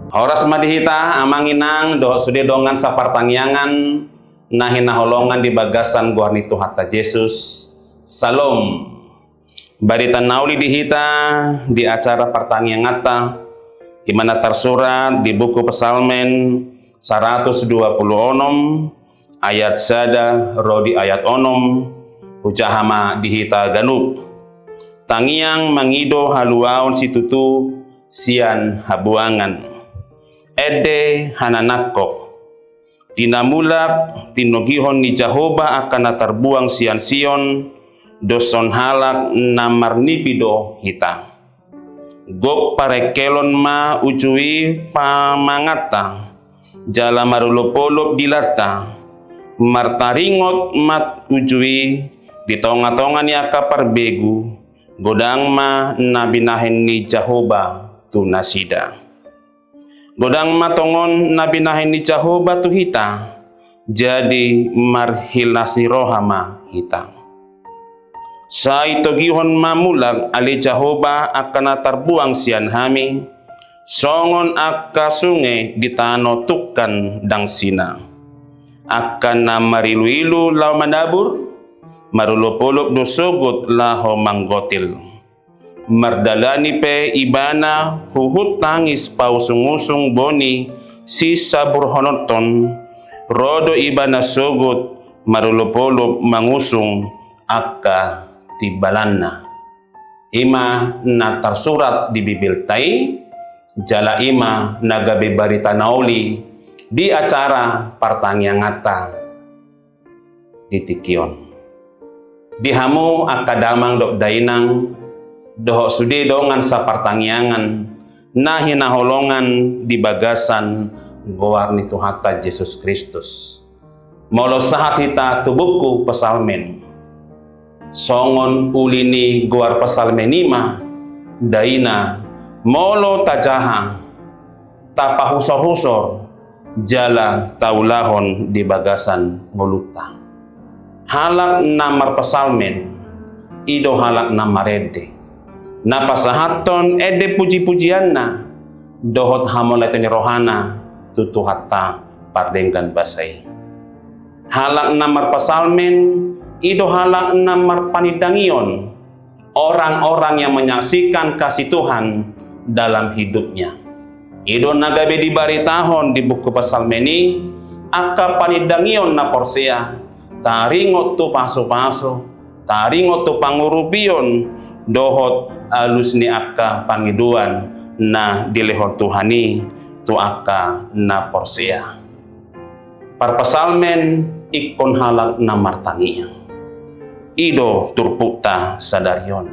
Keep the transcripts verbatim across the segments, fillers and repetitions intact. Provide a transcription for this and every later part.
Horas ma di hita amang inang dohot sude dongan sapartangiangan na hinaholongan di bagasan goar ni Tuhanta Jesus. Salom. Barita na uli di hita di acara partangianganta, i ma na tarsurat di buku Psalmen saratus dua pulu onom, ayat sada ro di ayat onom, hujaha ma di hita ganup. Tangiang mangido haluaon situtu sian habuangan. Ende hananangkok. Di na mulak tinogihon ni Jahowa angka na tarbuang sian Sion, doshon halak na marnipi do hita. Gok parengkelon ma uju i pamanganta, jala marolopolop dilanta, martaringot ma uju i di tongatonga ni angka parbegu, godang ma na binahen ni Jahowa tu nasida. Godang ma tongon na binahen ni Jahowa tu hita, jadi marhilas ni roha ma hita. Sai togihon ma mulak ale Jahowa angka na tarbuang sian hami, songon angka sunge di tano tungkan dangsina. Angka na mariluilu laho manabur, marolopolop do sogot laho manggotil. Mardalani pe ibana huhut tangis pausungusung boni sisaburhononhon, ro do ibana sogot marolopolop mangusung angka timbalanna. I ma na tarsurat di Bibelta i, jala i ma na gabe barita na uli di acara partangianganta di tingki on. Di hamu angka damang dohot dainang, dohot sude dongan sapartangiangan na hinaholongan di bagasan goar ni Tuhanta Jesus Kristus. Molo sahat hita tu buku Psalmen, songon uli ni goar Psalmen i ma daina, molo tajaha, tapahusorhusor, jala taulahon di bagasan ngolunta. Halak na marpsalmen, i do halak na marende, na pasahathon ende pujipujianna dohot hamauliateon ni rohana tu Tuhanta pardenggan basa i. Halak na marpsalmen, i do halak na marpanindangion orang-orang yang menyaksikan kasih Tuhan dalam hidupnya. I do na gabe dibaritahon di buku Psalmen i, angka panindangion na porsea, taringot tu pasupasu, taringot tu pangurupion, dohot alus ni angka pangidoan na dilehon Tuhan i tu angka na porsea. Parpsalmen ingkon halak na martangiang. I do turpukta sadari on.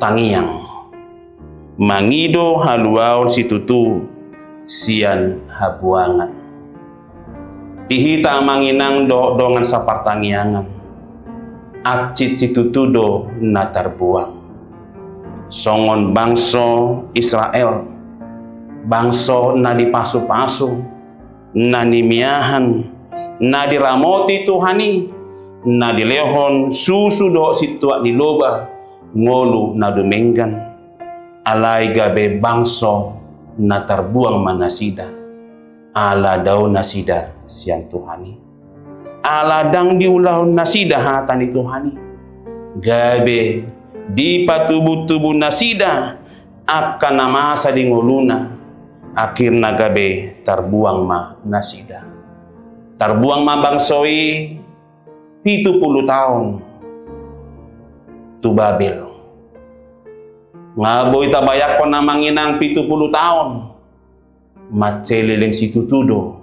Tangiang. Mangido haluaon situtu sian habuangan. Di hita amang inang dohot dongan sapartangiangan, hansit situtu do na tarbuang. Songon bangso Israel, bangso na dipasupasu, na nimiahan, na diramoti Tuhan i, na dilehon susu dohot sintuak ni loba, ngolu na dumenggan. Alai gabe bangso na tarbuang ma nasida, ala dao nasida sian Tuhan i. Ala ndang diulahon nasida hata ni Tuhan i. Gabe dipatubutubu nasida angka na masa di ngoluna, akhirna gabe tarbuang ma nasida. Tarbuang ma bangso i pitu pulu taon tu Babel. Nga boi tabayangkon amang inang pitu pulu taon. Mansai leleng situtu do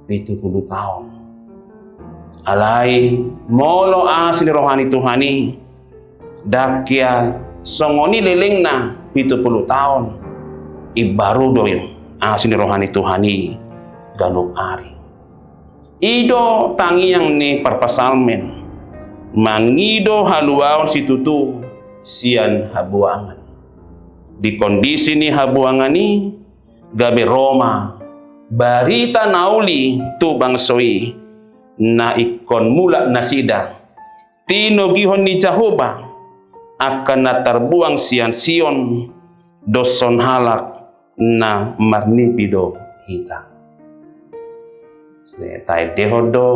pitu pulu taon. Alai molo asi ni roha ni Tuhan i, ndang hea songon i lelengna pitu pulu taon, imbaru do asi ni roha ni Tuhan i ganup ari. I do tangiang ni parpsalmen, mangido haluaon situtu sian habuangan. Di kondisi ni habuangan i, gabe ro ma barita na uli tu bangso i, na ingkon mulak nasida tinogihon ni Jahowa angka na tarbuang sian Sion, doshon halak na marnipi do hita. Taendehon do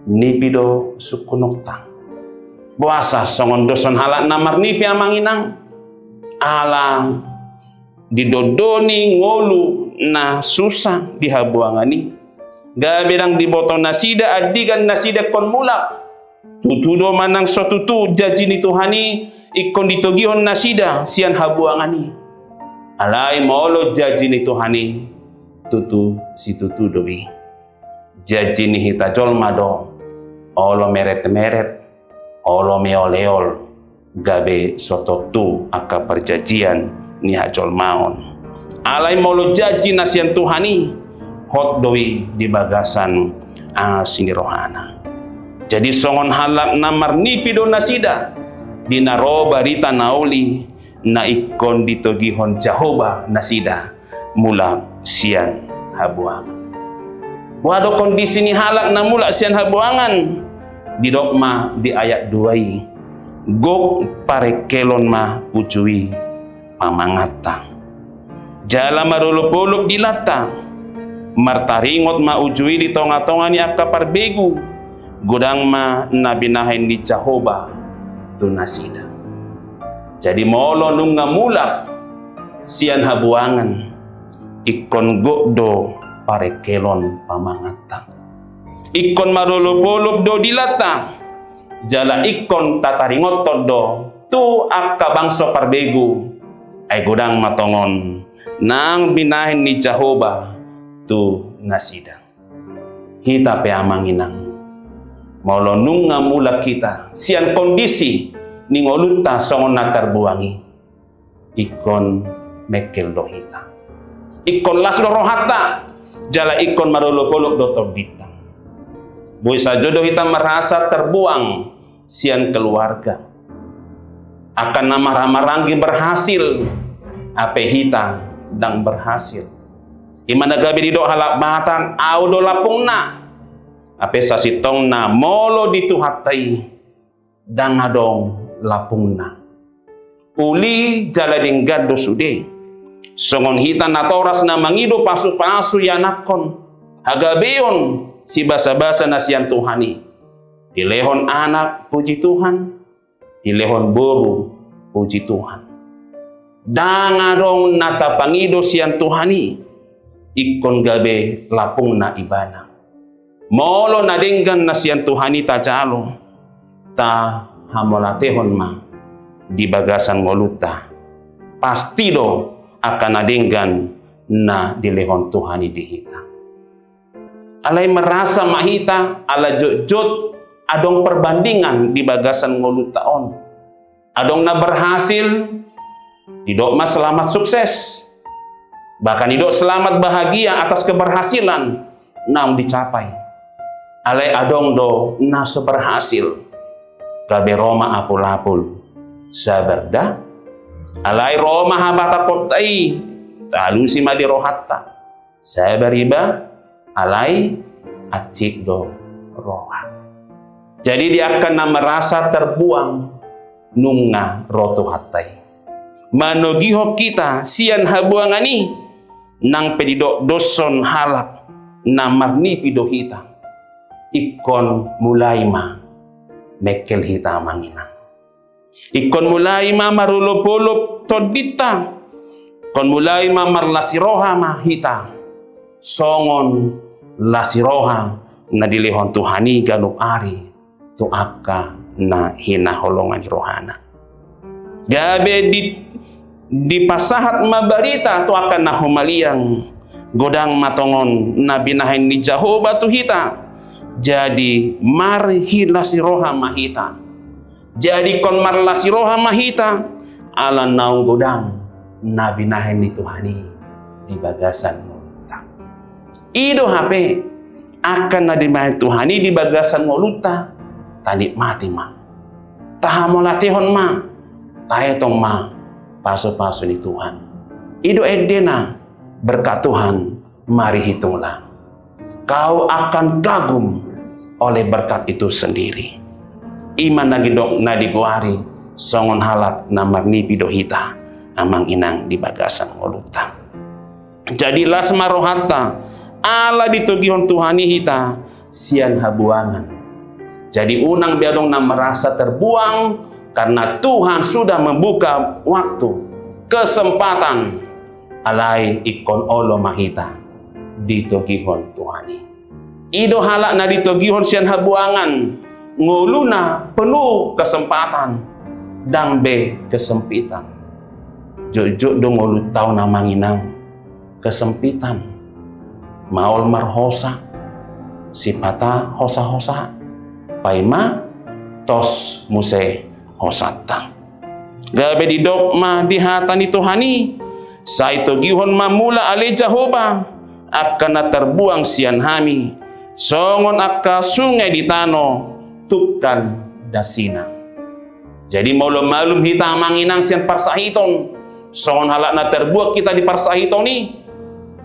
nipi do sungkunonta. Boasa songon doshon halak na marnipi, amang inang? Ala didondoni ngolu na susa di habuangan i, gabe ndang diboto nasida andigan nasida ingkon mulak. Tutu do manang so tutu janji ni Tuhan i ingkon ditogihon nasida sian habuangan i? Alai molo janji ni Tuhan i, tutu situtu do i. Janji ni hita jolma do olo meret-meret, olo meol-eol, gabe so tontu angka parjanjian ni hajolmaon. Alai molo janji na sian Tuhan i, hot do i di bagasan asi ni rohana. Jadi songon halak na marnipi do nasida di na ro barita na uli na ingkon ditogihon Jahowa nasida mulak sian habuangan. Boha do kondisi ni halak na mulak sian habuangan? Didok ma di ayat dua i, gok parengkelon ma uju i pamanganta, jala marolop-olop dilanta. Martaringot ma uju i di tonga-tonga ni angka parbegu, godang ma na binahen ni Jahowa tu nasida. Jadi molo nunga mulak sian habuangan, ingkon gok do parengkelon pamanganta. Ingkon marolop-olop do dilanta, jala ingkon tataringothon do tu angka bangso parbegu. Ai godang ma tongon nang binahen ni Jahowa tu nasida. Hita pe, amang inang, molo nunga mulak hita sian kondisi ni ngolunta songon na tarbuang i, ingkon mengkel do hita. Ingkon las do rohanta, jala ingkon marolop-olop do tondinta. Boi sajo do hita merasa terbuang sian keluarga. Angka na marhaha-maranggi berhasil, hape hita ndang berhasil. I ma na gabe didok halak Batak, ahu do lapungna. Hape sasintongna molo di Tuhanta i, ndang adong lapungna. Uli jala denggan do sude. Songon hita natoras na mangido pasu-pasu ianakhon, hagabeon, sibasa-basa na sian Tuhan i. Dilehon anak, puji Tuhan. Dilehon boru, puji Tuhan. Ndang adong na tapangido sian Tuhan i ingkon gabe lapungna ibana. Molo na denggan na sian Tuhan i tajalo, tahamauliatehon ma di bagasan ngolunta. Pasti do angka na denggan na dilehon Tuhan i di hita. Alai merasa ma hita ala jotjot adong perbandingan di bagasan ngolunta on. Adong na berhasil, didok ma selamat sukses. Bahkan didok selamat bahagia atas keberhasilan naung dicapai. Alai adong do na so berhasil, gabe ro ma apul-apul. Sabar da. Alai ro ma habatahonta i, talusi ma di rohanta. Sabar iba, alai hansit do roha. Jadi di angka na merasa terbuang, nunga ro Tuhanta i manogihon hita sian habuangan i. Nang pe didok doshon halak na marnipi do hita, ingkon mulai ma mengkel hita, amang inang. Ingkon mulai ma marolop-olop tondinta. Ingkon mulai ma marlas ni roha ma hita, songon las ni roha na dilehon Tuhan i ganup ari tu angka na hinaholongan ni rohana. Gabe di, dipasahat ma barita tu angka na humaliang. Godang ma tongon na binahen ni Jahowa tu hita. Jadi marlas ni roha ma hita. Jadi ingkon marlas ni roha ma hita, ala naung godang na binahen ni Tuhan i di bagasan ngolunta. I do hape angka na binahen Tuhan i di bagasan ngolunta, tanikmati ma, tahamauliatehon ma, taetong ma pasu-pasu ni Tuhan. I do endena, berkat Tuhan, mari hitunglah. Kau akan kagum oleh berkat itu sendiri. I ma na didok na digoari songon halak na marnipi do hita, amang inang, di bagasan ngolunta. Jadi las ma rohanta, ala ditogihon Tuhan i hita sian habuangan. Jadi unang be adong na merasa terbuang, karena Tuhan sudah membuka waktu, kesempatan. Alai ingkon olo ma hita ditogihon Tuhan i. I do halak na ditogihon sian habuangan, ngoluna penuh kesempatan, ndang be kesempitan. Jotjot do ngolunta on, amang inang, kesempitan. Maol marhosa, sipata hosa-hosa, paima tos muse hosanta. Gabe didok ma di hata ni Tuhan i, sai togihon ma mula ale Jahowa angka na terbuang sian hami, songon angka sunge di tano tungkan dasina. Jadi molo malum hita, amang inang, sian parsahiton, songon halak na terbuang hita di parsahiton i,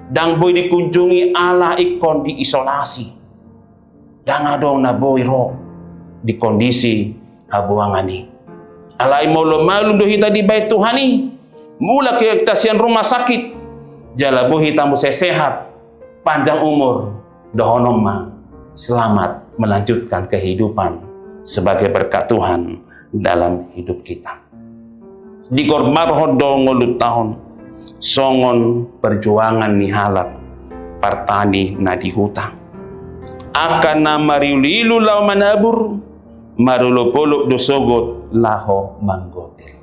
ndang boi dikunjungi ala ingkon diisolasi. Ndang adong na boi ro di kondisi habuangan i. Alai molo malum do hita dibahen Tuhan i, mulak hita sian rumah sakit, jala boi hita muse sehat, panjang umur, dohonon ma selamat melanjutkan kehidupan sebagai berkat Tuhan dalam hidup kita. Digombarhon do ngolunta on songon perjuangan ni halak partani na di huta. Angka na marilu-ilu laho manabur, marolop-olop do sogot laho manggotil.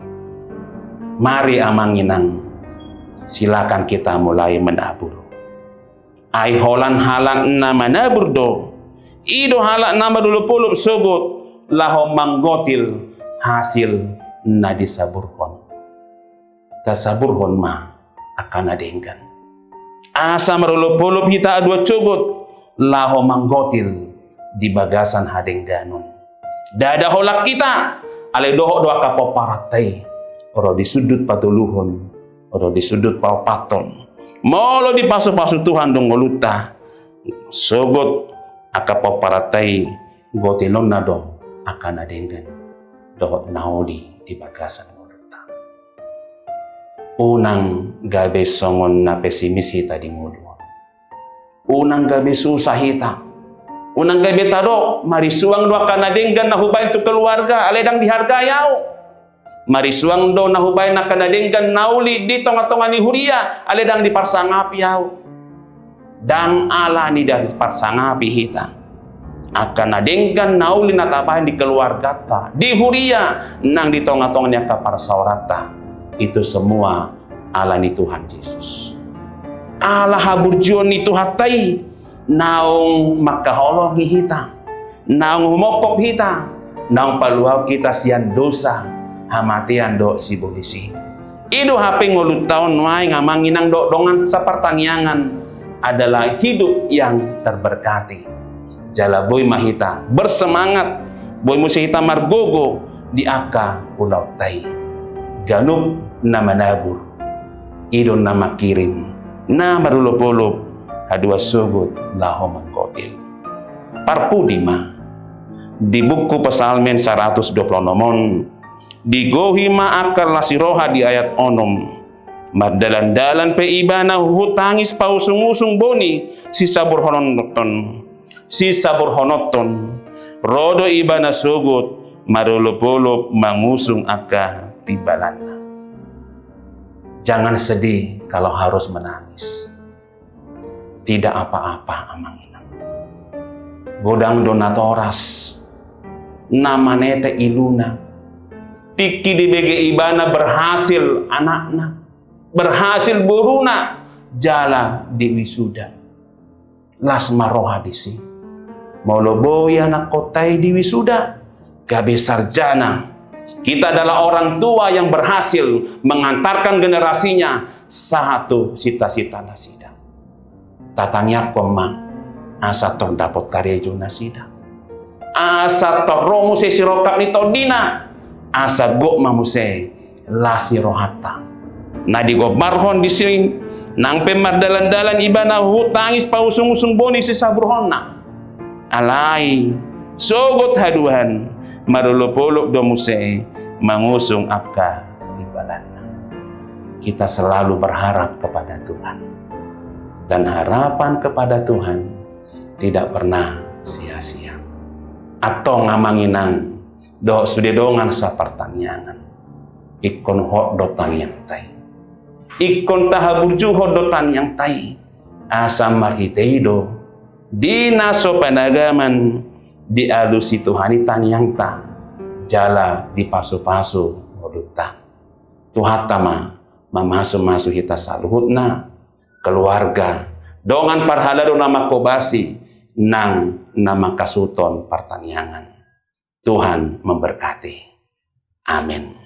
Mari, amang inang, silakan kita mulai menabur. Ai holan halak na manabur do. I do halak na marolop-olop sogot laho manggotil hasil na disaburhon. Tasaburhon ma angka na denggan. Asa marolop-olop hita aduan sogot laho manggotil di bagasan hadengganon. Ndada holan hita, alai dohot do angka pomparan ta i, ro di sundut patoluhon, ro di sundut paopathon. Molo dipasu-pasu Tuhan do ngolunta, sogot angka pomparan ta i, gotilonna do angka na denggan dohot na uli di bagasan ngolunta. Unang gabe songon na pesimis hita di ngolu on. Unang gabe susah hita. Unang gabe tadok, marisuang do angka na denggan na hubahen tu keluarga, alai ndang dihargai ahu. Marisuang do na hubahen angka na denggan na uli di tonga-tonga ni huria, alai ndang diparsangapi ahu. Ndang ala ni ndang diparsangapi hita. Angka na denggan na uli na tabahen di keluarganta, di huria, nang di tonga-tonga ni angka parsaoranta, itu semua ala ni Tuhan Jesus. Ala haburjuon ni Tuhanta i, naung mangkaholongi hita, naung humongkop hita, naung paluahon hita sian dosa, hamatean dohot sibolis i. I do hape ngolunta on nuaeng, amang inang dohot dongan sapartangiangan, adalah hidup yang terberkati. Jala boi ma hita bersemangat, boi muse hita margogo di angka ulaonta i. Ganup na manabur, i do na mangkirim, na marolop-olop aduan sogot laho manggotil. Parpudi ma, di buku Psalmen saratus dua pulu onom on, digohi ma angka las ni roha di ayat onom. Mardalan-dalan pe ibana huhut tangis pausung-usung boni sisaburhononhon, sisaburhononhon, ro do ibana sogot marolop-olop mangusung angka timbalanna. Jangan sedih kalau harus menangis. Tidak apa-apa, amang inang. Godang do natoras, na manete iluna. Tingki dibege ibana berhasil anakna, berhasil boruna, jala diwisuda. Las ma roha disi. Molo boi anakkonta i diwisuda, gabe sarjana. Kita adalah orang tua yang berhasil mengantarkan generasinya sahat tu cita-cita nasida. Tatangiangkon ma, asa tor dapot karejo nasida. Asa tor ro muse sirongkap ni tondina, asa gok ma muse las ni rohanta. Na digombarhon disi, nang pe mardalan-dalan ibana huhut tangis pausung-usung boni sisaburhonna. Alai, sogot haduan, marolop-olop do muse mangusung angka timbalanna. Kita selalu berharap kepada Tuhan. Dan harapan kepada Tuhan tidak pernah sia-sia. Antong amang inang dohot sude dongan sapartangiangan, ingkon hot do tangiangta i. Ingkon tahaburjuhon do tangiangta i, asa marhite i do di na so panagaman dialusi Tuhan i tangiangta, jala dipasupasu ngolunta. Tuhanta ma mamasu-masu hita saluhutna, keluarga, dongan parhalado na manghobasi nang na manghasuhuthon partangiangan. Tuhan memberkati. Amin.